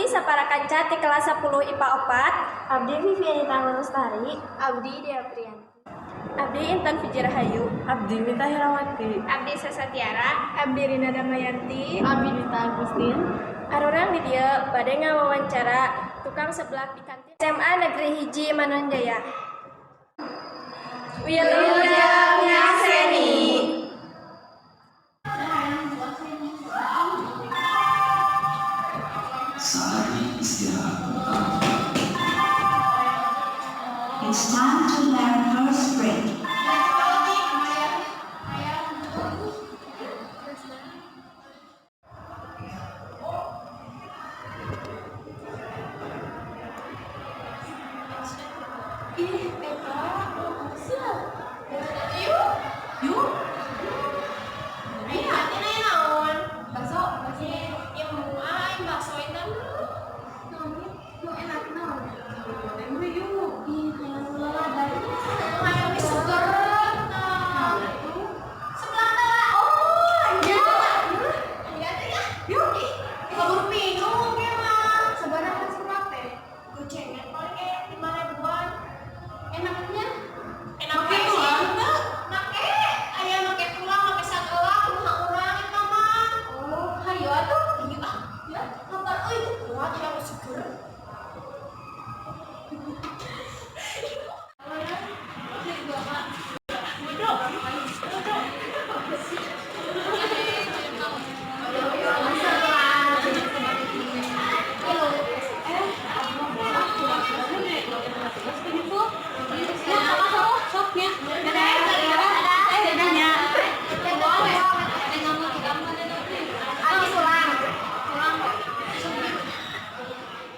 Abdi sapara kanca ti kelas 10 IPA 4. Abdi Vivianita Lestari. Abdi Dea Priyanti. Abdi Intan Fijrahayu. Abdi Mita Herawati. Abdi Sasatiara. Abdi Rina Damayanti. Abdi Dita Agustin. Arurang di dieu bade ngawawancara tukang seblak di kantin SMA Negeri 1 Manonjaya. Wilujeng nyakseni. Saatnya istirahat. It's time to have first break. Ih, Eka, yuk. Yuk. Ayo, hati naon? Bakso, bakso. Ya mau aing bakso itu. Naon, nu enak naon? Tempe yuk. Ih, hayang lada. Hayang mie seger. Nah, sebelah teh. Oh, iya. Iya teh ya. Yuk. Ih, kabur bingung ya mah. Sabaraha seblak teh? Gocengan paling 5 ribuan. Enaknya? Enak make tulang teu? Make, aya make tulang, make sagala, kumaha urang eta mah. Oh, hayo atuh. Hayu ah. Ya, kabar euy kuat hayang seger.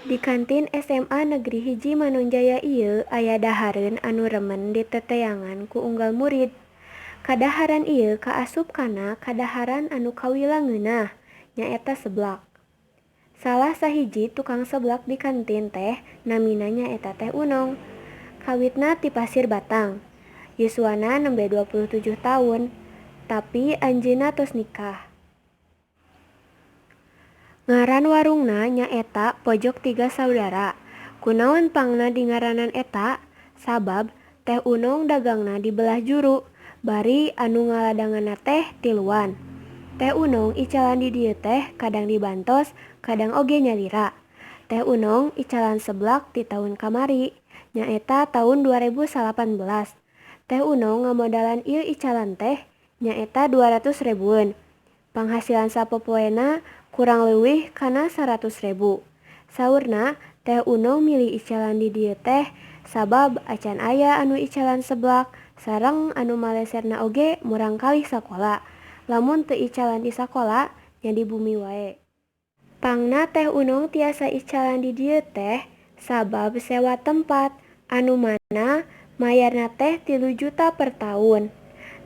Di kantin SMA Negeri 1 Manonjaya ieu aya dahareun anu remen diteteangan ku unggal murid. Kadaharan ieu kaasup kana kadaharan anu kawila ngeunah, nyaeta seblak. Salah sahiji tukang seblak di kantin teh namina nyaeta Teh Unong. Kawitna ti Pasir Batang. Yuswana nembe 27 taun, tapi anjeunna tos nikah. Ngaran warungna nyaeta Pojok Tiga Saudara. Kunaon pangna dingaranan eta? Sabab Teh Unong dagangna di belah juru, bari anu ngaladanganna teh tiluan. Teh Unong icalan di dieu teh kadang dibantos, kadang oge nyalira. Teh Unong icalan seblak ti taun kamari, nyaeta taun 2018. Teh Unong ngamodalan ieu icalan teh nyaeta 200 ribuan. Panghasilan sapopoena kurang leuwih kana 100 ribu. Saurna Teh Unong milih icalan di dieu teh sabab acan aya anu icalan seblak sareng anu maleserna oge murangkalih sakola. Lamun teu icalan di sakola nya di bumi wae. Pangna Teh Unong tiasa icalan di dieu teh sabab sewa tempat anu mana mayarna teh 3 juta per taun.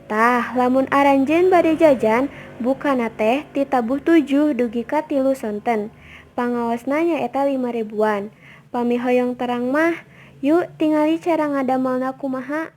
Tah, lamun aranjeun bade jajan bukana teh ti tabuh 7 dugi ka 3 sonten. Pangaosna nyaeta 5 ribuan. Pami hoyong terang mah, yuk tingali cara ngadamelna kumaha.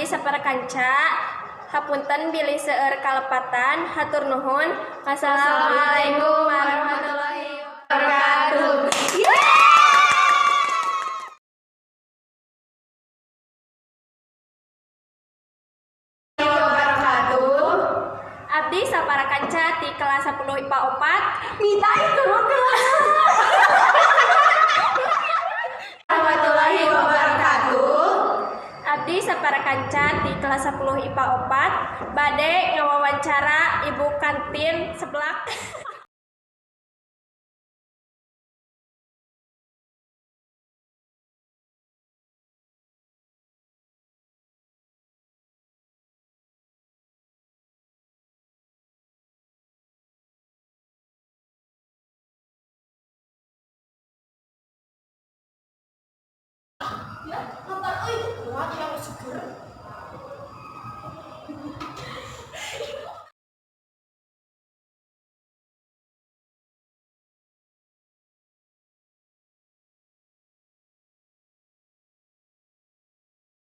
Abdi sapara kanca hapunten bilih seueur kalepatan, hatur nuhun. Wassalamualaikum warahmatullahi wabarakatuh. Wabarakatuh. Abdi sapara kanca ti kelas 10 IPA 4. Mita itu kelas. Warahmatullahi wabarakatuh. Abdi sapara kanca ti kelas 10 IPA 4 bade ngawawancara ibu kantin seblak. Ya, kabar euy kuat yang seger.